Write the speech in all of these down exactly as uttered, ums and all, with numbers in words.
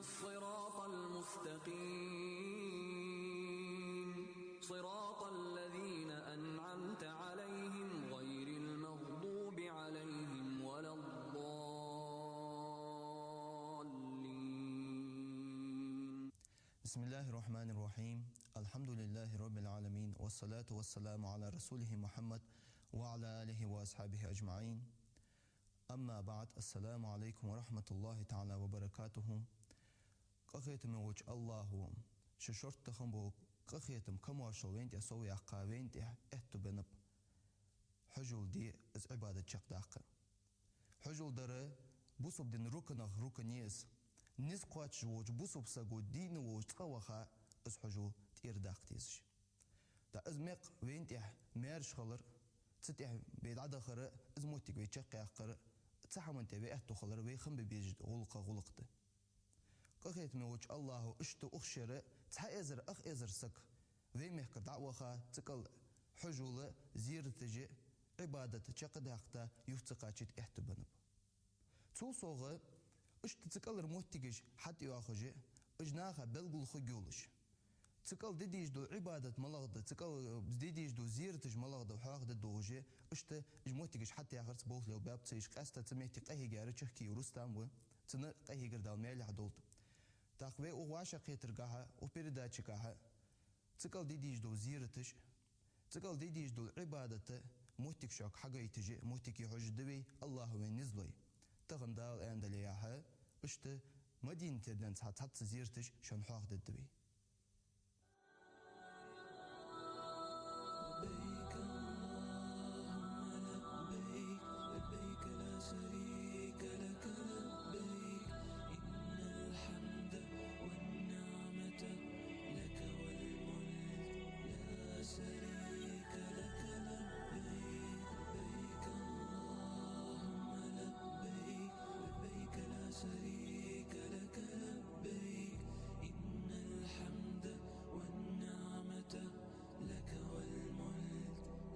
الصراط المستقيم، صراط الذين أنعمت عليهم غير المغضوب عليهم ولا الضالين. بسم الله الرحمن الرحيم. الحمد لله رب العالمين، والصلاة والسلام على رسوله محمد وعلى آله وأصحابه أجمعين. أما بعد، السلام عليكم ورحمة الله تعالى وبركاته. Къахетаме волча АллахӀа ший шортта хинна бола къахетам, камоаршал вайна тӀа совъяьккха, вайна тӀа аьттув беннаб хьажол де, из Ӏибадат чакхдаккха. Хьажол дар бусалба дина рукнех рукн я из. Низ кхоачаш волча бусалба саго дийна волча цкъа ваха, из хьажол тӀера даккха дезаш. ТӀаккха из мекъ вайна тӀа маьрша хилар, цу тӀа вай дӀадахар, из моттиг вай чакхъяккхар, цу хӀаман тӀа вай аьттув хилар вай хинна бе безаш гӀулакхех гӀулакх да. Къахетаме волча АллахӀа иштта укх шера цхьа эзар, ах эзар саг вай мехкара дӀа а ваха, цу кӀал хьажол, зераташ, Ӏибадат чакхдаккха юха ца кхачийта аьттув беннаб. Цул совгӀа, иштта цу кӀалара моттигаш хьатӀайоахаш, уж наха белгала хургйолаш, цу кӀал де дезаш дола Ӏибадат малагӀа да, цу кӀал де дезаш дола зераташ малагӀа да хьоахадергдолаш, иштта уж моттигаш хьатӀаяхарца болх лелабаьб цу, уж къаьстта цу метте къахьийгар Чахкиев Рустам ва, цунна къахьегар Дала маьлехьа долда. ТӀаккха вай укх вӀашагӀкхетаргахьа, укх передачагахьа цу кӀал де дезаш дола зераташ, цу кӀал де дезаш дола Ӏибадат, моттиг шуга хьагойташ, моттиге хьожаргда вай, АллахӀа вайна низ лой. Тахан Дала аьнна дале яхьа, иштта Мадинатера денз цхьа цхьацца зераташ шоана хьоахадергда вай. لبيك اللهم لبيك، لبيك لا شريك لك لبيك، إن الحمد والنعمة لك والملك لا شريك لك لبيك، لبيك اللهم لبيك، لبيك لا شريك لك لبيك، إن الحمد والنعمة لك والملك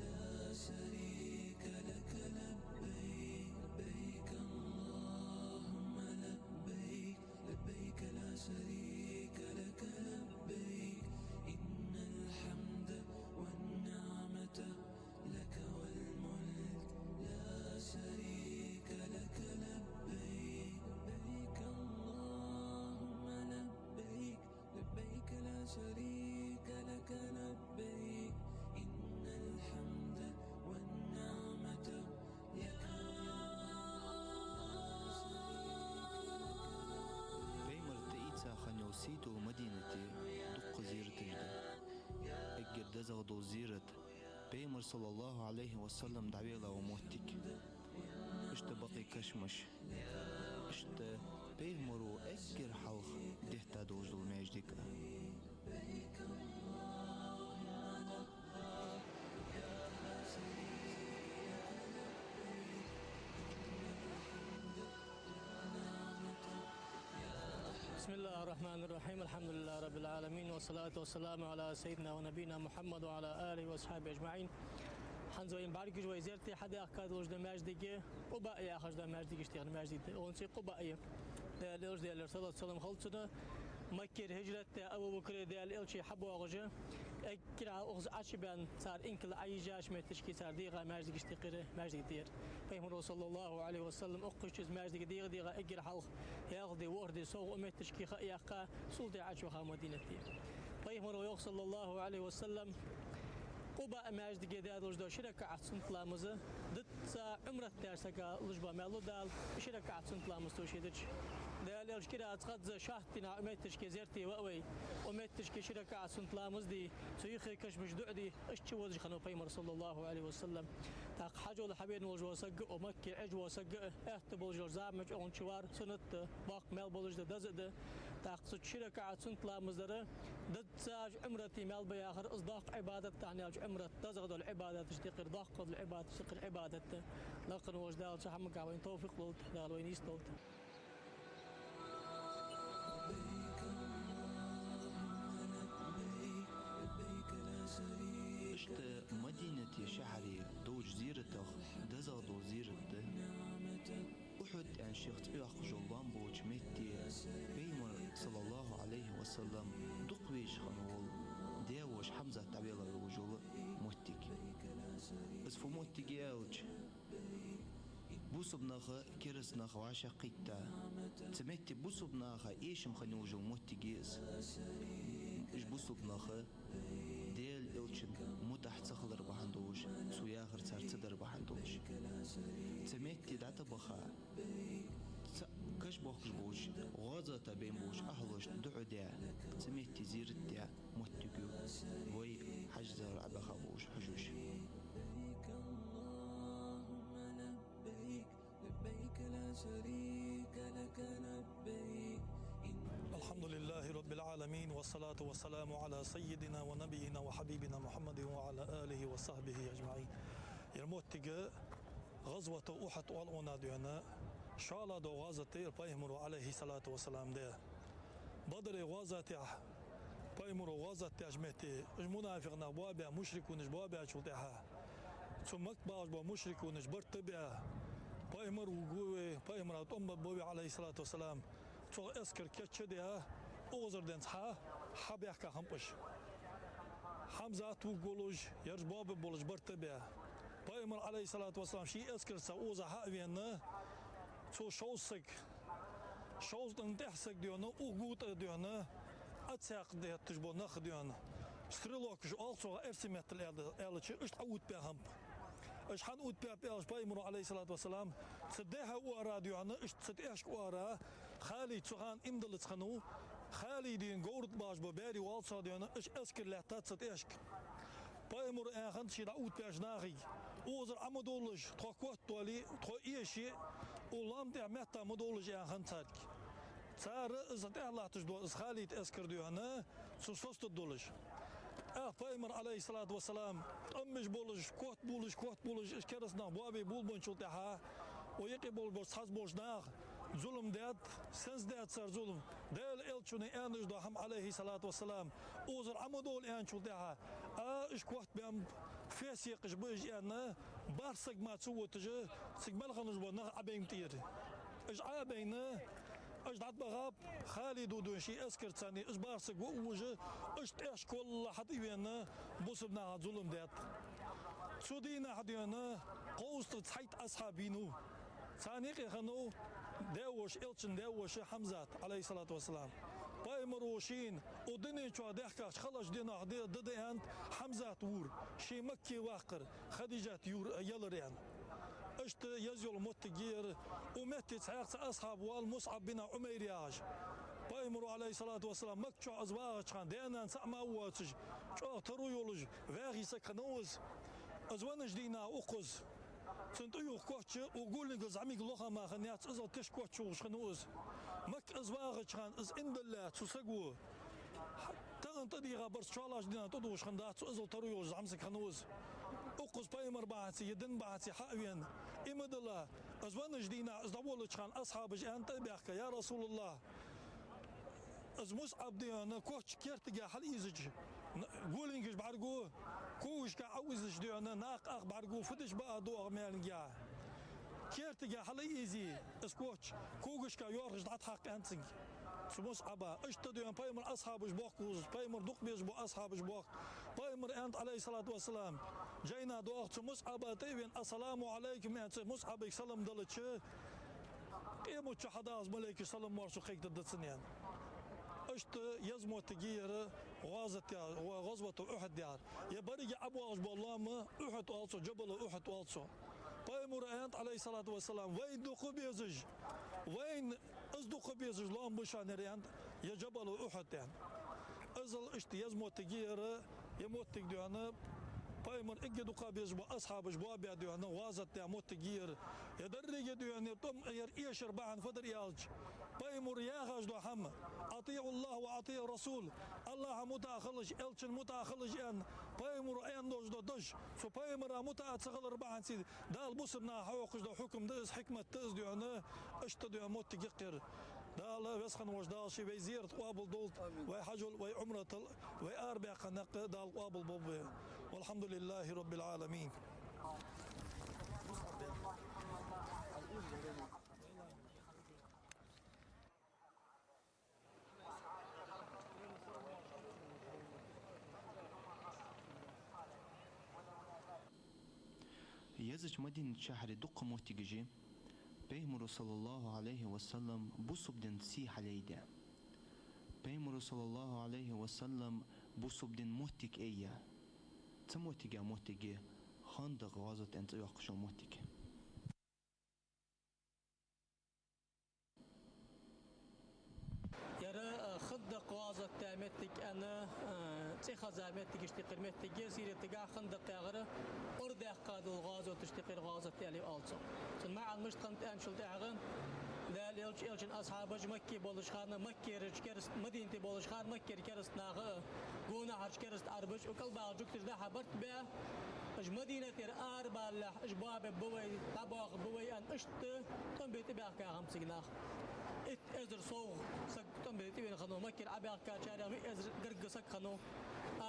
لا شريك لك لبيك، لبيك اللهم لبيك، لبيك لا شريك لك لبيك، إن الحمد والنعمة لك والملك لا شريك لك لبيك، لبيك اللهم لبيك، لبيك لا شريك لك لبيك، إن الحمد والنعمة لك والملك لا شريك لك لبيك. Пайхамар тӀаийца хинна йола сий дола Мадинате дукха зераташ да. Эггара дезагӀа дола зерат Пайхамар, саллаллахӀу Ӏалайхи ва саллам, дӀавелла вола моттиг. Иштта бакъий кашамаш. Иштта Пайхамаро эггара хьалха детта долаш дола маьждиг а. بسم الله الرحمن الرحيم. الحمد لله رب العالمين، والصلاة والسلام على سيدنا ونبينا محمد وعلى آله وأصحابه أجمعين. ХӀанз вайна бӀаргагуш вай зерате хьадаьхка долаш да маьждиг, Къуба яхаш да маьждиг, иштта маьждиг да. Цун цӀи Къуба я. Даьла Элча, Даьлера салот-салам хилда цунна, Маккера хӀижрат даь, Абу Бакра, Даьла Элча хьабоагӀаш, эггара хьалха укхаза Ӏочубаьнна, цар инкал Ӏайижача моттигашка цар дегӀа маьждигаш тӀакхира маьждиг да ер. Пайхамаро, саллаллахӀу Ӏалайхи ва саллам, укх чура из маьждиг дегӀа-дегӀа эггара хьалха, ялх ди, ворхӀ ди совгӀа укх моттигашка ха а яьккха, цул тӀехьа Ӏочуваха Мадинате. Пайхамаро йоах, саллаллахӀу Ӏалайхи ва саллам, Къуба маьждиге даь долаш да ши ракаӀат суннат ламаз, дизза Ӏумрат даьча сага луш ба маьл лу Дала, ши ракаӀат суннат ламаз тӀа ше дича. Даьла Элча кӀира цкъаза шоатта дийнахьа укх моттигашка зерате ва вай, укх моттигашка ши ракаӀат суннат ламаз де, цу юхе кашамаш дуӀа де, иштта чувоагӀаш хиннав Пайхамар, саллаллахӀу Ӏалайхи ва саллам. ТӀаккха хьажол хьавена волаш вола саг а, Макке Ӏеш вола саг а, аьттув болаш йола зама чӀоагӀа чувар суннат да, боккха маьл болаш да, деза а да. ТӀаккха цу ши ракаӀат суннат ламаз дар, дизза Ӏумрата маьл ба яхар, из доккха Ӏибадат да, хӀана аьлча Ӏумрат дезагӀа дола Ӏибадаташта юкъера, доккха дола Ӏибадаташта юкъера Ӏибадат да. Лакха волча Дала цу хӀамага вайна товфикъ лолда, Дала вайна йист лолда. Иштта Мадинате шахьаре долча зератех дезагӀа дола зерат да Ухьуд аьнна шийх цӀи йоаккхаш йола лоам болча метте Пайхамар, саллам, дукха везаш хинна вола даь-воша Хьамзат дӀавелла йолаш йола моттиг. Из фу моттиг я аьлча, бусалба нах кераста нах вӀашагӀкхийтта, цу метте бусалба наха эшам хинна йолаш йола моттиг я из. Уж бусалба нах Даьла Элчан мутӀахь ца хилар бахьан долаш, цо яхар цар ца дар бахьан долаш. Цу метте дӀатӀабаха, цхьа каш бохкаш болча, гӀазота бейна болча ахӀлашта дуӀа даь, цу метте зиярат даь моттиг я вай Хьажзар Ӏабаха болаш хьожаш. لبيك اللهم لبيك، لبيك لا شريك لك لبيك. الحمد لله رب العالمين، والصلاة والسلام على سيدنا ونبينا وحبيبنا محمد وعلى آله وصحبه أجمعين. Ер моттиг ГӀазвату Ухьуд оал, цунах дуьйна, шоллагӀа дола гӀазот да ер Пайхамаро, Ӏалайхи ссалату вассалам, даь. Бадре гӀазотехь Пайхамаро гӀазот деш метте, уж мунафикъ нах боабаь, мушрикунаш боабаьчул тӀехьагӀа, цу Макка бахаш бола мушрикунаш барт а баь, Пайхамар вугаргва вай, Пайхамара тӀом бергба вай, Ӏалайхи ссалату вассалам, цох эскар кийчдаь, укхазара денз хьа, хьабаьхка хиннаб уж. Хьамзат вугаргволаш, ераш боабергболаш барт а баь. Пайхамар, Ӏалайхи ссалату вассалам, ший эскарца укхаза хьа а вена, цо шовзткъа саг, шовзткъанна тӀехьа саг дуьйна, укх гу тӀа дуьйна, аццакх детташ бола нах дуьйна, стрелокаш оал цох, эрсий меттала аьлча, иштта Ӏоотбаь хиннаб. Уж хӀана отбаьб аьлча, Пайхамаро, Ӏалайхи ссалату вассалам, цу дехьа оагӀора дуьйна, иштта цу тӀехьашка оагӀора, Халид цу хана иман диллац хиннав, Халида говра тӀа бахаш бола баьри оал цох дуьйна, уж эскар лаьттад цу тӀехьашка. Пайхамаро аьнна хиннад ший дӀаотбаьча нахага: укхазара Ӏо ма довлалаш, тхо котдоале, тхо эше, укх лоам тӀа метта ма довлалаш, аьнна хиннад царга. Цар из тӀехьа латташ дола, из Халида эскар дуьйна, цунна соцаргдолаш. ТӀаккха Пайхамар, Ӏалайхи ссалату вассалам, тӀом беш болаш, котбувлаш, котбувлаш, уж кераста нах боабе болабенначул тӀехьагӀа, укх юкъе болаш бола цхьацца болча наха зулам даьд, сенца даьд цар зулам? Даьла Элчано аьнна дола хӀама, Ӏалайхи ссалату вассалам, укхазара Ӏо ма довла аьнначул тӀехьагӀа, а, уж котбаьннаб, фасикъаш ба уж аьнна, бархӀ саг мара ца вуташ, цига мел хиннаш бола нах Ӏобайнаб тӀера. Уж Ӏо а байна, уж дӀатӀабахаб, Халида дуьйна ший эскарца, уж бархӀ саг ва а вувш, уж тӀехьашка кхолла хьатӀавена, бусалба наха зулам даьд. Цу дийнахьа дуьйна кхузткъеи цхьайтта асхьаб вийнав. Царна юкъе хиннав даь-воша, Элчан даь-воша Хьамзат, Ӏалайхи ссалату вассалам. Пайхамаро шийна укх дунен чу даьхкача халача дийнахьа ди-, ди да аьннад Хьамзат вувр, ший Макка ваккхар, Хадижат юр-, ялар аьнна. Иштта еза йола моттиг я ер. Укх метте цхьаькха цхьа асхьаб вар, МусӀаб бин Ӏумайр яхаш. Пайхамаро, Ӏалайхи ссалату вассалам, Макка чу из вагӀача хана даь-нана цаӀ мара воацаш, чӀоагӀа таро йолаш, ваьхий саг хиннав из. Из веннача дийнахьа укхаза, цунна тӀаювха коч, укх гуллингал зӀамига лоха мара хиннаяц, иззал теш коч чувугаш хиннав из. Макка из вагӀача хана из иман диллале, цу саго, тахан тӀадийгӀа барзкъа шоллагӀча дийнахьа тӀадувхаш хиннадац цо, иззал таро йолаш зӀамсаг хиннав из. Укхаза Пайхамар бахьанца, е дин бахьанца хьа а вена, иман дилла, из веннача дийнахьа из дӀаволлача хана асхьабаша аьннад тӀа а баьхка: «Я РасулаллахӀ, из МусӀаб дуьйна коч кертага хьалъийзача, н-, гуллингаш бӀаргагу, когашка Ӏоийзача дуьйна накха ах бӀаргагу, фу деш ба а доагӀа маьлангахьа. Кертага хьалъийзе из коч, когашка йоархӀаш дӀатӀахьакха», аьннад цунга цу МусӀаба. Иштта дуьйна Пайхамара асхьабаш бохк укхаза, Пайхамар дукха безаш бола асхьабаш бохк. Пайхамара аьннад, Ӏалайхи ссалату вассалам, жайна доагӀа цу МусӀаба тӀа а вена, «Ассаламу Ӏалайкум», аьнна, цу МусӀабага салам делча, къематди хьадаллалца малейкаш салам-моаршал кхайкадергда цунна, аьнна. Иштта еза моттиг я ер, гӀазот я-, гӀазвату Ухьуд яхар. Ер беррига ӀобоагӀаш бола лоам Ухьуд оал цох, Джабалу Ухьуд оал цох. Пайхамаро аьннад, Ӏалайхи ссалату вассалам: «Вайна дукха безаш, вайна из дукха безаш лоам ба шоана ер, — аьннад, — ер Джабалу Ухьуд», аьнна. Иззал иштта еза моттиг я ер, ер моттиг дуьйна, Пайхамар эггара дукха безаш бола асхьабаш боабаь дуьйна, гӀазот даь моттиг я ер. Ер деррига дуьйна, ер тӀом, ер эшар бахьан фу дар аьлча, Пайхамаро яхаш дола хӀама: «أطيعوا الله وأطيعوا الرسول», АллахӀа мутӀахьа хилалаш, Элчана мутӀахьа хилалаш, аьнна, Пайхамаро аьнна долаш дола дош, цу Пайхамара мутӀахьа ца хилар бахьанца Дала бусалба наха хьокхаш дола хьукам да из, хьикмат да из дуьйна, иштта дуьйна моттиг я ер. Дала, Веза хинна волча Дала ше вай зиярат къоабал долда, амин, вай хьажол, вай Ӏумратал, вай арабаьккха никъ Дала къоабал болба вай. والحمد لله رب العالمين. Мадинат шахьаре дукха моттигаш я, Пайхамаро, саллаллахӀу Ӏалайхи ва саллам, бусалба дина сий хьалъайдаь. Пайхамаро, саллаллахӀу Ӏалайхи ва саллам, бусалба дина моттиг айяь. Цу моттигах моттиг я Хандакъ гӀазот аьнна цӀи йоаккхаш йола моттиг. Ер, э, Хандакъ гӀазот яха моттиг аьнна, э, цӀи хеза моттигашта юкъера моттиг я, сиратагахь Хандакъ яхар ора даьккха дола гӀазоташта юкъера гӀазот аьле оал цох. Цун маӀан мишта хиннад аьнначул тӀехьагӀа, Даьла Элча, Элчан асхьабаш Макке болча хана, Маккерча кераст-, Мадинате болча хана Маккера кераста наха а, гонахьарча кераста Ӏарбаша, укх кӀалбаьхача жугташа дӀа-хьа барт баь, уж Мадинатера арабалалехь, уж боабергба вай, дӀабоахаргба вай аьнна, иштта тӀом бе тӀабаьхка хиннаб цига нах. Итт эзар сов саг тӀом бе тӀавена хиннав, Маккера Ӏобаьхкачарех виъ эзар гаргга саг хиннав,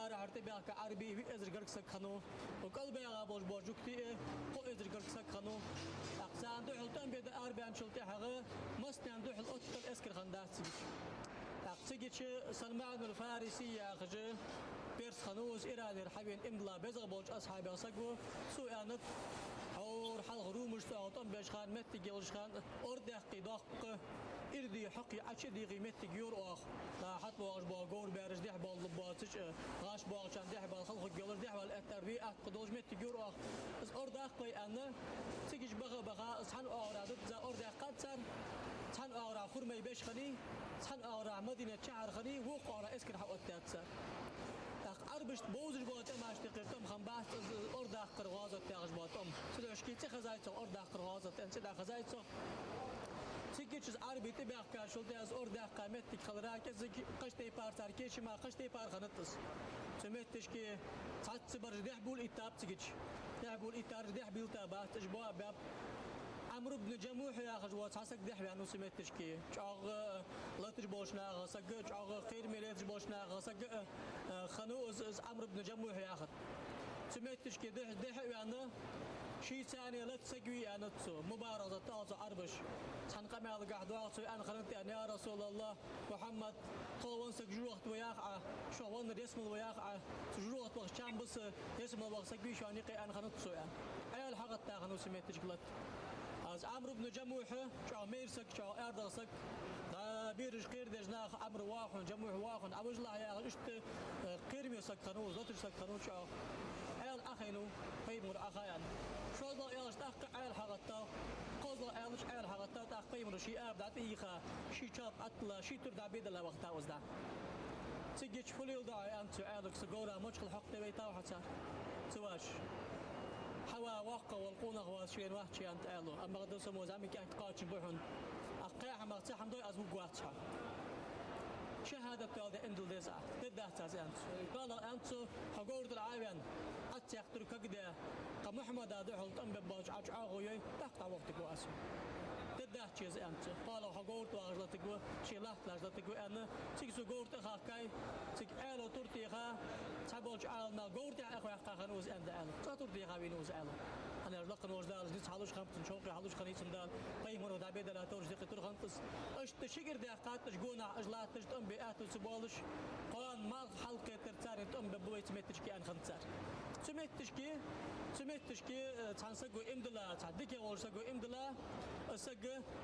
арахьара тӀабаьхка Ӏарбий виъ эзар гаргга саг хиннав, укх кӀалбаьха болаш бола жугтий а кхо эзар гаргга саг хиннав. ТӀаккха царна духьал тӀом бе дӀаарабаьнначул тӀехьагӀа массанена духьал оттал эскар хиннадац цигача. ТӀаккха цигача Салманул Фариси яхаш перс хиннав из, Иранера хьавена иман дилла безагӀа болча асхьабех саг ва. Цо аьннад: «Хьовр хьалха румашца оаха тӀом беш хана, моттиг йолаш хана, ора даьккхе доккха, ирде хьокхе Ӏочу а дийгӀе моттиг йора оаха. ДӀа-хьа тӀабоагӀаш бола говрбаьраш дехьабоалалургбоацаш а, гӀаш боагӀачарна дехьабала хала хургйолаш, дехьавала аьттар ве атта кхы долаш моттиг йора оаха. Из ора даккха вай», аьнна, цигача баха а баха, из цхьан оагӀорахьа дизза ора даьккхад цар, цхьан оагӀорахьа хурмай беш хиннай, цхьан оагӀорахьа Мадинат шахьар хиннай, вокх оагӀорахьа эскар хьаоттадаьд цар. ТӀаккха Ӏарбашта бовзаш бола тӀемашта юкъера тӀом хиннабац из ора даккхара гӀазот яхаш бола тӀом. Цудухьа шоашка цӀи хезай цох, ора даккхара гӀазот аьнна цӀи дӀахезай цох. Цигача из Ӏарбий тӀабаьхкачул тӀехьагӀа из ора даьккха моттиг хиларах кӀезига кхыча тайпара цар кийча мара, кхыча тайпара хиннад из. Цу моттигашка цхьацца бараш дехьабовла иттаб цигача. Дехьабовла иттараш дехьабийллийтабац, уж боабаьб. Ӏамр ибн Джамухь яхаш вола цхьа саг дехьаваьннав цу моттигашка. ЧӀоагӀа латаш болча нахах саг а, чӀоагӀа кхераме леташ болча нахах саг а, э, хиннав из, из Ӏамр ибн Джамухь яхар. Цу моттигашка дехьа, дехьа а ваьнна, шийца цхьана лата саг вий, аьннад цо, мубаракъзат оал цох Ӏарбаша. Цхьан къамаьлагахьа доагӀа цо аьнна хиннад, аьнна: «Я РасулаллахӀ, Мухьаммад, тхо венна саг жожагӀате ва яхаш Ӏа, шоана веннар ялсмала ва яхаш Ӏа, цу жожагӀате ваха чам ба са, ялсмала ваха саг вий шоана юкъе?» аьнна хиннад цо, аьнна. Ӏаьла хьагӀатта хиннав цу моттигашка лата. Из Ӏамр ибн Джамухь чӀоагӀа майра саг, чӀоагӀа арадаха саг, дӀа бераш кхерадеш нах: «Ӏамр, вахьун, Джамухь, вахьун, Ӏа вижалахь», яхаш, иштта, э, кхераме саг хиннав, латаш саг хиннав чӀоагӀа. Ӏаьла Ӏохайнав, пайхамара Ӏоха аьнна. ШозлагӀа аьлча тӀаккха Ӏаьла хьагӀаттав, кхозлагӀа аьлча Ӏаьла хьагӀаттав, тӀаккха пайхамара ший аба дӀатӀаийха, ший чалх Ӏотилла, ший тур дӀабедала вахийтав из дӀа. Цигача: «Фу леладу Ӏа, — аьннад цо Ӏаьлага, — са говра мочхал хьокхаде вайтав хьо цар?» «Ца ваш. Хьава воккхагӀа вола къонах вац, шийна вац шийна», — аьннад Ӏаьлас. «Амма гӀадо са моза Ӏамик аьнка кхоачам ба хьона. Аккха кхаь хӀамах цхьа хӀама дой, аз вугаргвац хьо. Шахьадат доаладе иман дилла деза Ӏа. Дергдац аз», — аьннад цо. «КхоалагӀа, — аьннад цо, — хьо говра тӀара Ӏо а ваьнна, Ӏа цхьаькха тур кагде, кхы Мухьаммада духьал тӀом бергболча Ӏа чӀоагӀо йой, тӀаккха дӀавоха тига ва аз хьона. Дергдац шеза», — аьннад цо. «КхоалагӀа, хьо говра тӀа вагӀаш латаргва, ший латта латташ латаргва», — аьнна, цига цо говра тӀа а хахкай, цига Ӏаьлас тур теха, цхьаболча Ӏаьлас говра тӀа а хьекхаш хиннав из, аьннад Ӏаьлас. Цкъа тур теха вийнав из Ӏаьлас. ХӀана аьлча лакха волча Дала низ хьалуш хиннаб цунна, шовкъе хьалуш хиннай цунна Дала, пайхамара дӀабедала товраш дикъе тур хиннад из. Иштта шиъ ара даьккхад уж гонахьа, уж латташ, тӀом бе аьттув ца боалаш, кхоана малх хьалкхетар царна, тӀом бергба вай цу моттигашка, аьнна хиннад цар. Цу моттигашка, цу моттигашка, э, цхьан саго иман дилла, цхьан дикагӀа волча саго иман дилла, из саг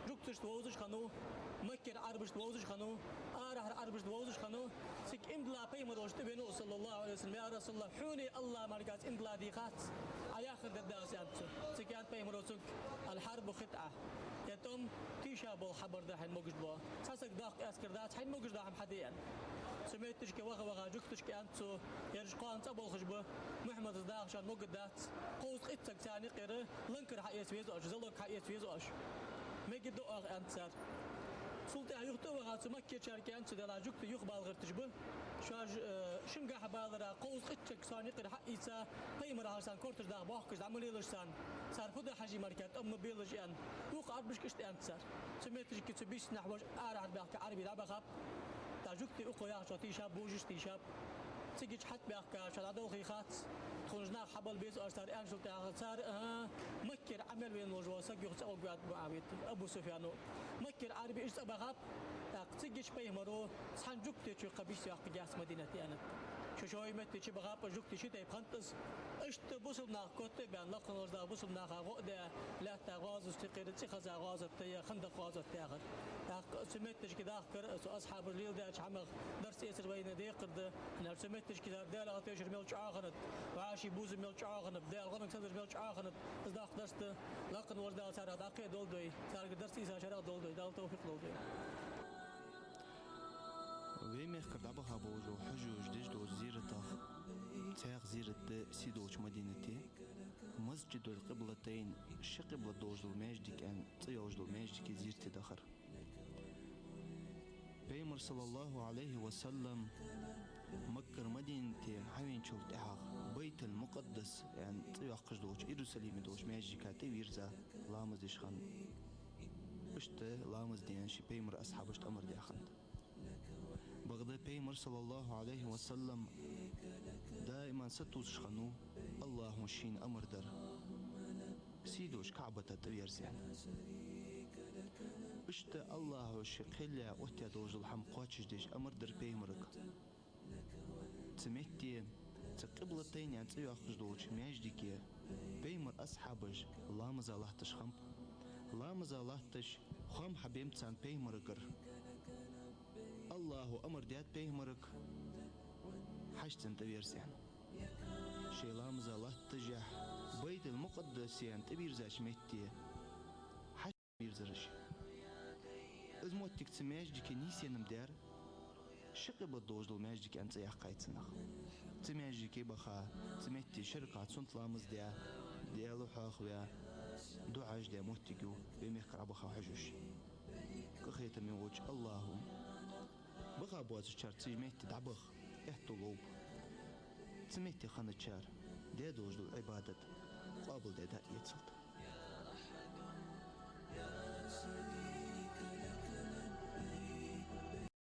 жугташта вовзаш хиннав, Маккера Ӏарбашта вовзаш хиннав, арахьара Ӏарбашта вовзаш хиннав. Цига иман дилла пайхамар волча тӀавенав, саллаллахӀу Ӏалайхи ва саллам: «Я РасулаллахӀ, хьонеи АллахӀа мара аз иман дилла дийхадац, Ӏа яхар дергдац», — аьннад цо. Цига аьннад пайхамаро цунга: «الحرب خدعة». Ер тӀом тийшаболх хьабар да хьайна могаш дола. Цхьа саг доккха эскар дац, хьайна могаш дола хӀама хьаде, аьнна. Цу моттигашка ваха-ваха жугташка аьннад цо: «Ераш кхоана цӀаболхаш ба, Мухьаммада даха шоана могаргдац. Кхузткъа итт саг царна юкъера ланкара хьаэца веза оаш, залог хьаэца веза оаш». «Мегаргда оаха», — аьннад цар. Цул тӀехьагӀа юха тӀаваха цу Маккерчарга аьннад цо: «Делахь жугтий юхабала гӀерташ ба. Шоаш, э, шунгахьа балара кхузткъа итт саг шоана юкъера хьаийца, пайхамар хьалха царна корташ даха бохкаш дӀа ма лелаш царна, цар фу да хьажий мара тӀом ма белаш», — аьнна. Вокх Ӏарбашка иштта аьннад цар. Цу моттигашка цу бийсанахьа вола арахьара баьхка Ӏарбий дӀабахаб. ТӀаккха жугтий укхо яхачох тийшаб, божаш тийшаб. Цигача хьатӀабаьхка, шоаш дӀадолхе хац, тхона уж нах хьабала беза оаш, цар аьнначул тӀехьагӀа цар, аха, Маккера Ӏа мел вена волаш вола саг юха цӀагӀоргваьд МуӀавият, Абу Суфьяно. Маккера Ӏарбий иштта цӀабахаб. ТӀаккха цигача пайхамаро: «Цхьан жугтечоа кхы бийса йоаккхаргьяц Мадинате», — аьннад. Шоай-шоай метте чубахаб уж, жугтий ши тайпа хиннад из. Иштта бусалба нах котта а баьнна, лакха волча Дала бусалба наха гӀо а даь, лаьтта гӀазот тӀа кхийра, цӀихеза гӀазот тӀа я, Хандакъ гӀазот тӀа яхар. ТӀаккха цу метташка дахкар, цу асхьабаша леладаьча хӀамах дарс эцар вайна декхар да. ХӀана аьлча цу метташка цар Даьлах тешар мел чӀоагӀа хиннад, вӀаший бувзам мел чӀоагӀа хиннаб, Даьла гӀонах ца дезар мел чӀоагӀа хиннад. Из доккха дарс да. Лакха волча Дала царех дӀакхоачадолда вай, царга дарс эца шерагӀа долда вай, Дала товфикъ лолда вайна. Вай мехкара дӀабаха болаш бола хьажой, деш долча зиратех цхьа зират да сийдолча Мадинате, Масджидуль-Къиблатайн, ши къиблат долаш дола маьждиг аьнна цӀи йолаш дола маьждиге зерате дахар. Пайхамар, саллаллахӀу Ӏалайхи ва саллам, Маккара Мадинате хьавеначул тӀехьагӀа Байтуль-Мукъаддас аьнна цӀи йоаккхаш долча Иерусалиме долча маьждига тӀавийрза ламаз деш хиннав. Иштта ламаз де аьнна ший Пайхамара асхьабашта амар даь хиннад. Бакъда Пайхамар, саллаллахӀу Ӏалайхи ва саллам, даиман сатувсаш хиннав АллахӀо шийна амар дар, сийдолча КаӀбата тӀаверза аьнна. Иштта АллахӀо ший кхел а оттадаь долаш дола хӀама кхоачашдеш амар дар Пайхамарга. Цу метте, цу Къиблатайн аьнна цӀи йоаккхаш долча маьждиге Пайхамара асхьабаш ламаза латташ хиннаб. Ламаза латташ хоам хьабенаб царна Пайхамарагара. АллахӀо амар даьд Пайхамарга хьажцӀена тӀаверза аьнна. Шоай ламаза латташехь Байтуль-Мукъаддасе аьнна тӀавийрзача метте хьажцӀена вийрзар уж. Из моттиг цу маьждига нийсъенна-м дар, ши къиблат долаш дола маьждиг аьнна цӀи яьккхай цунах. Цу маьждиге баха, цу метте ши ракаӀат суннат ламаз даь, Даьла хьоахаваь, дуӀаш даь моттиг я вай мехкара дӀабаха хьажош. Къахетаме волча АллахӀо баха боацачар цу метте дӀабаха аьттув лулба. Цу метте хинначар даь долаш дола Ӏибадат къоабалдаь дӀаэцалда.